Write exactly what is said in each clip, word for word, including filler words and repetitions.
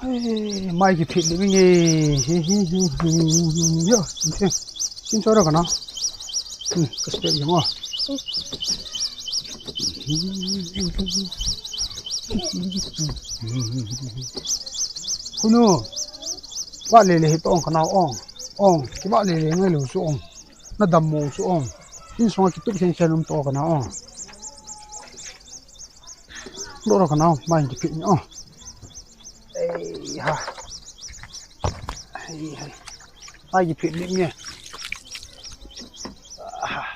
Ai, mai kiphet le mi nge. Hi, hi, hi, hi, hi, hi, hi. Yo, chin, chin. Chin chora kana. Hmm, ka step yang o. Kunu. Wa le le hi tong kana ong. Ong, ki wa le le ngai lo su ong. Na dam mo su ong. Insung a kitup khen khen um to kana ong. Lo ro kana ong, mai kiphet ni ong. Ei ha. Ei ha. Mai kiphet ni nge. Ah.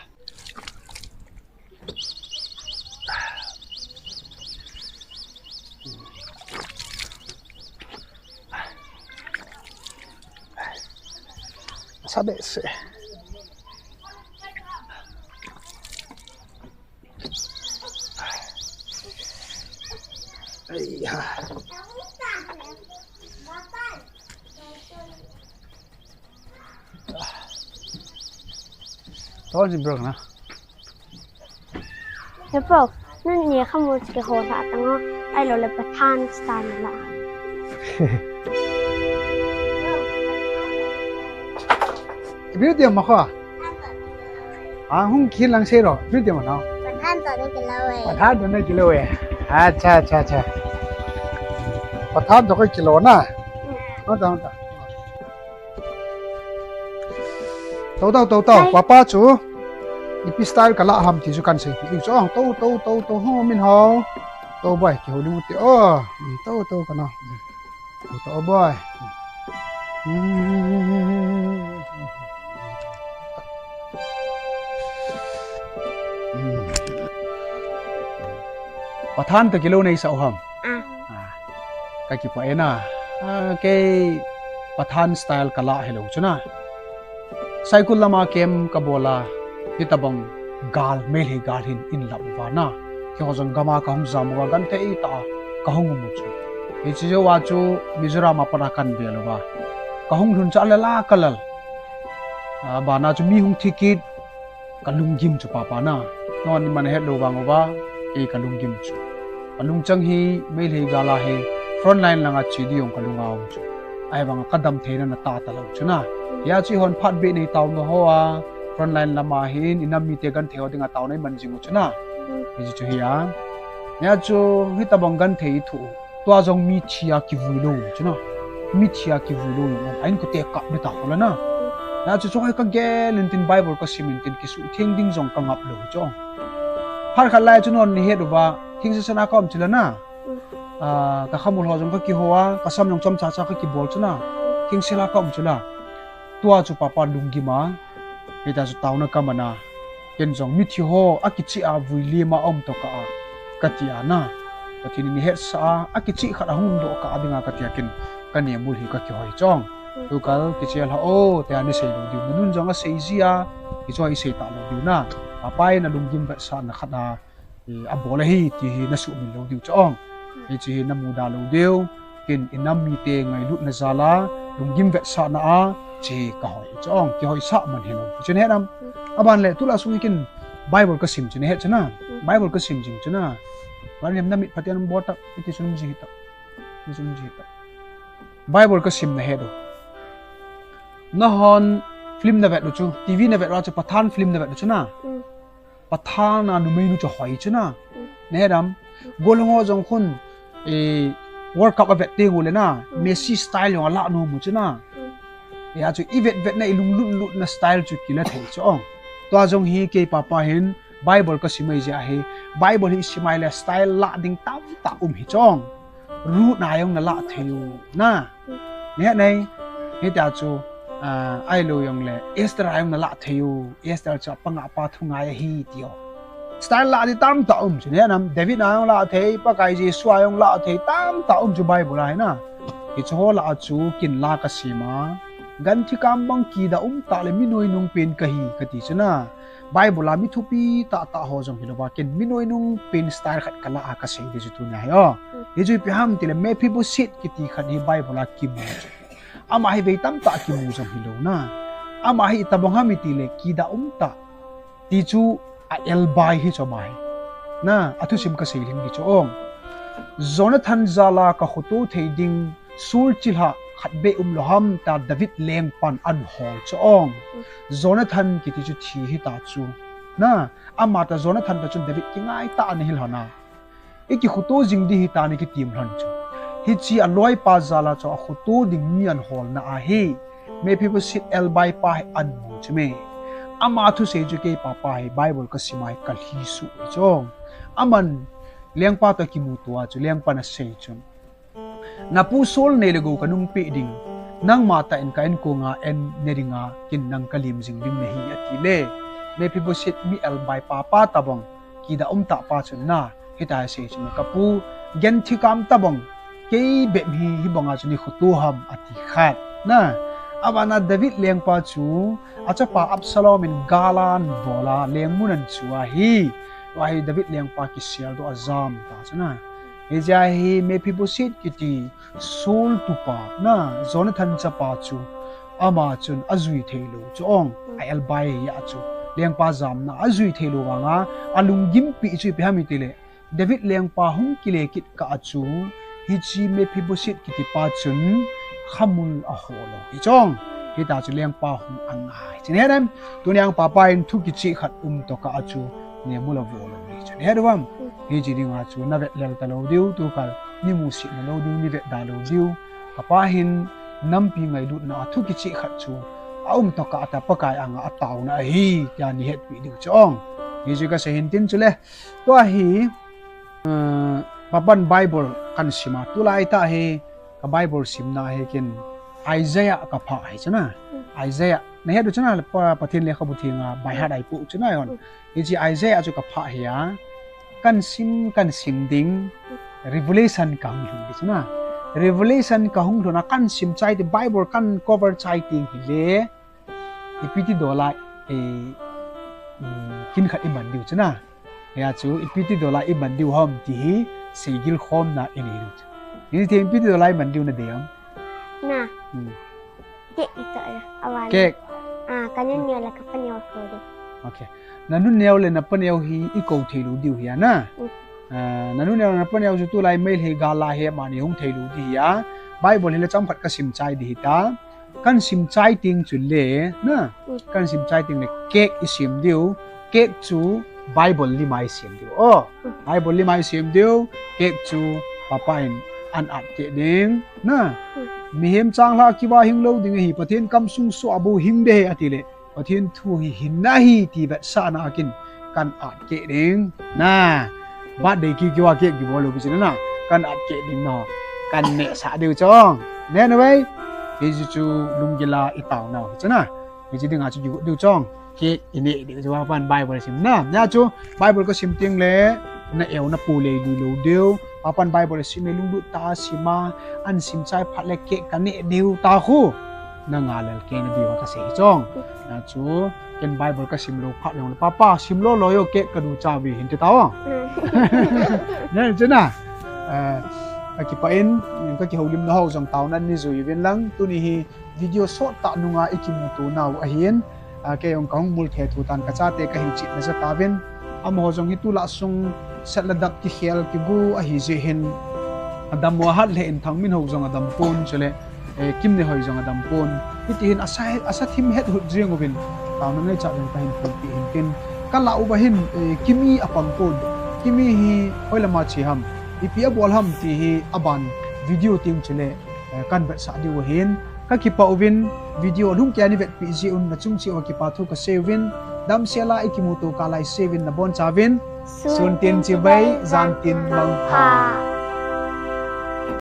Sabe se. Ai ha. Tawh jin bro na. He po, nun ni khamu chi ke ho sa tang o. Ai lo le Pathan style la. Video ma kho. A hung khin lang sei ro. Video ma na. Pathan to ni kilo e. Pathan to ni kilo e. Acha, acha, acha. Pathan to ko kilo na. Hmm. Anta, anta. Tou, tou, tou, tou. Papa chu ipi style kala ham ti chu kan seipeh u chu. Tou, tou, tou, tou, ho min ho. Tou boi, kihou ling u te o. Tou, tou, kana. Tou, tou boi. Pathan to kilo nei sa u ham. Ah. Ah. Ka kipah e na. Ah, kei Pathan style kala hilou chu na. Saikul lama kem ka bol a, hitabang gal, Meitei gal hin in la uva na. Keiho jong gam a ka hung jam uva, genthei tah a ka hung um u chu. Hiche jou a chu Mizoram a pat a kan bel uva. Ka hung lhun cha le la ka lal. Ah, bana chu mi hung thi kit. Ka lunggim chu papa na. Nangho in man het lou vang uva, kei ka lunggim chu. Ka lungchang hi Meitei gal a hi front line langa che ding jong ka lunga um chu. Ahivang a ka dam theina na tah talou chu na. Hia chu eihon phat beh nei taona ho a, front line lama hin i nam mite genthei ho dinga taona i man jing u chu na. Hiche chu hi a. Hia chu hitabang genthei i thoh u. Tua jong mithi a kivui lou chu na. Mithi a kivui lou jong a inkote kap ding ta ho la na. Na chu chu ka gel in tin Bible ka sim in tin kisuhtheng ding jong ka ngap lou chu. Phat khat lai chu nangho in nei het uva, thingse san a ka um chu la na. Ah, ka khamul ho jong ka kihou a, ka sam jong chomcha cha ka kibol chu na. Thingse la ka um chu la. Tua chu papa lunggim a. Hitia chu taona ka man a, ken jong mithi ho akichih a vui lim a um tokah a, kati a na. Pathen in eihetsah a, akichih khat ahung doh kah a dinga kati a ken ka nemul hi ka kihoi chu. Tukal kichih lha o, tia nei sei lou diu. Nanun jong asei ji a, hichu i sei talou diu na. Papa in alunggim vetsahna khat a, eh, abol ahi, ti hi na sumil lou diu chu. Hiche hi na muda lou diu. Ken i nam mite ngailutna jal a, lunggim vetsahna a, che ka hoi chu ong, kihoisah man hilou. Chu na het nam. Aban le, tulai sung hi ken Bible ka sim chu na het chu na. Bible ka sim jing chu na. Bible na mit phaten bol ta, iti sung ji ta. Iti sung ji ta. Bible ka sim na het u. Nahon film na vet u chu, T V na vet u chu, Pathan film na vet u chu na. Pathan a numeinu chu hoi chu na. Mm. Na het nam. Gollhang ho jong khun, eh, World Cup a vet teng u le na. Mm. Messi style jong ala nom u chu na. Mm. Eh, a chu i vet vet na i lunglut lut na style chu kila thei chu ong. Tua jong hi kei papa hin Bible ka sim ahi jeh a hi. Bible hi i sim a le style la ding tamtah um hi chu ong. Ruth na jong na la thei u na. Na het nai. Hitia chu, ah, ahilou jong le Esther a jong na la thei u. Esther chu apanga pa thu ngai ahi ti u. Style la ding tamtah um chu na het nam. David a jong la thei, Pakai Jesu a jong la thei tamtah um chu Bible a hi na. Hichu ho la a chu ken la ka sim a. Ganthi kam bang kida um tah le mi noinung pen kahi kati chu na. Bible a mi thupi tah tah ho jong hilou va, ken mi noinung pen style khat kala a ka sei ding chu tunia hi o. Mm. Hichu ipi ham tile Mephibosheth kiti khat hi Bible a kimu chu. Ama hi vei tamtah kimu jong hilou na. Ama hi itabang ham itile kida um tah. Ti chu a elbai hi chu ama hi. Na, a thusim ka sei lhing ding chu ong. Jonathan jal a ka khoto thei ding Saul chilhah khat beh umlou ham tia David lengpan ahol chu ong. Jonathan kiti chu thi hita chu. Na, ama ta Jonathan ta chun David kingaitah a ana hil lhon a. Ikikhoto jing ding ahi tia ana kitem lhon chu. Hiche aloipa jal a chu akhoto ding mi ana holna ahi. Mephibosheth elbai pa hi ana mu chu me. Ama thusei chu kei papa hi Bible kasim a hi kalhi suh hi chu. Aman lengpa toh kimuto a chu lengpan asei chun, napu Saul nei le gou kanungpeh ding, nangma tah in ka inkong a an ne dinga ken nang kalim jing ding nahi, atile, Mephibosheth mi elbai papa tabang, kidah umtah pa chun na, hitia asei chu, kapu, genthei kam tabang, kei bep hi, hibanga chu nei khoto ham, ati khat. Na, abana David lengpa chu, achapa Absalom in gal ana bol a, lengmun ana chu ahi. Tua hi David lengpa kiseldoh a ajam ta chu na. Hijeh a hi Mephibosheth kiti Saul tupa na, Jonathan chapa chu ama chun ajui theilou chu ong, a elbai ahi a chu. Lengpa jamna ajui theilou vanga, alunggimpi chu ipi ham itile, David lengpa hung kile kit kah a chu, hiche Mephibosheth kiti pa chun khamul ahol lou hi chu ong. Hita chu lengpa hung angai. Chu nahet em, tunia papa in thu kicheh khat um tokah a chu, nemul avo lou hi chu. Nahet uvam? Hiche dinga chu navet lel talou diu, tukal nei musit nalou diu, nei vetda lou diu. Kapa hin nampi ngailutna a thu kicheh khat chu aum tokah a ta Pakai anga ataona ahi, tia nei hetpeh diu chu ong. Hichu kasei hin tin chule. Tua hi, eh, papan Bible kasim a, tulai tah hi ka Bible simna hi ken Isaiah kaphah hi chu na. Isaiah. Nahet u chu na, Pa, Pathen lekhabu theng a by heart a ipoh chu na hon. Hiche Isaiah chu kaphah hi a. Kasim, kasim ding. Revelation kahung lhun ding chu na. Revelation kahung lhun a kasim chai ding, Bible ka cover chai ding hile. Ipi ti dola, eh, um, kin khat iman diu chu na. Hia chu, ipi ti dola iman diu ham ti hi, seigil khomna inei diu chu. Hiche ipi ti dola iman diu nadei am? Na. Hmm. Cake ito, eh, awan. Cake. Ah, kanu neo le kapa neo kou diu. Okay. Nanu neo le napa neo hi ikou theilou diu hi a na. Hmm. Ah, nanu neo le napa neo chu tulai Meitei gal a hi amani hung theilou ding hi a. Bible hi le chomkhat kasim chai ding hita. Kasim chai ding chule, na? Hmm. Kasim chai ding le cake isim diu. Cake chu Bible lim a isim diu. Oh, hmm. Bible lim a isim diu. Cake chu Papa in ana atkeh ding, na? Hmm. Mihem changlhah kivah hing lou ding ahi, Pathen kamsung soh a bou hing ding ahi atile, Pathen thu hi hinna ahi ti vetsahna a ken kana atkeh ding. Na, birthday cake kiva cake kibol lou pi chu na, kana atkeh ding na, kana nehsah diu chu ong. Neh nave. Hichu lunggil a itaonau hi chu na. Hiche dinga chu kigot diu chu ong. Cake ineh diu chu, Papan Bible sim na. Hia chu Bible kasim ding le, na-eu napu lei lui lou diu. Papan Bible sim e, lunglut tah a sim a, ana sim chai phat le cake kaneh diu ta khu. Nanga lel kei nadiu a kasei hi chu ong. Hia chu, ken Bible kasim lou phat jongle, Papa, sim lolo yo, cake kadu chauve hin ti tao. Hmm. Neh chu na. Eh, kakipah in, kakihoulimna ho jong taona nei jui uvin lang, tuni hi video sot tah nunga ikimuto nau ahin, ah, kei jong kahung mul thethu tan kachate kahilchetna jeh tauvin. Amaho jong hi tulai sung set le dap kikhel kigu ahi jeh hin, adammo ahat lheh in Thangminhou jong adam pon chule, eh, Kimnehoi jong adam pon. Hiti hin asa, asa thim het hut jing uvin, taona neichat jong kahin phonpeh hin tin. Kalah uva hin, eh, Kimi apang pon. Kimi hi hoilama che ham, ipi abol ham ti hi aban video teng chule, eh, kahin vetsah diu ahin. Kakipah uvin, video lhung keiya nei vetpeh jeh un nachung cheh uva kipa thu kasei uvin. Damsel a ikimuto kah lai sei uvin nabonchauvin. Sun tin chibai, jan tin mangpha.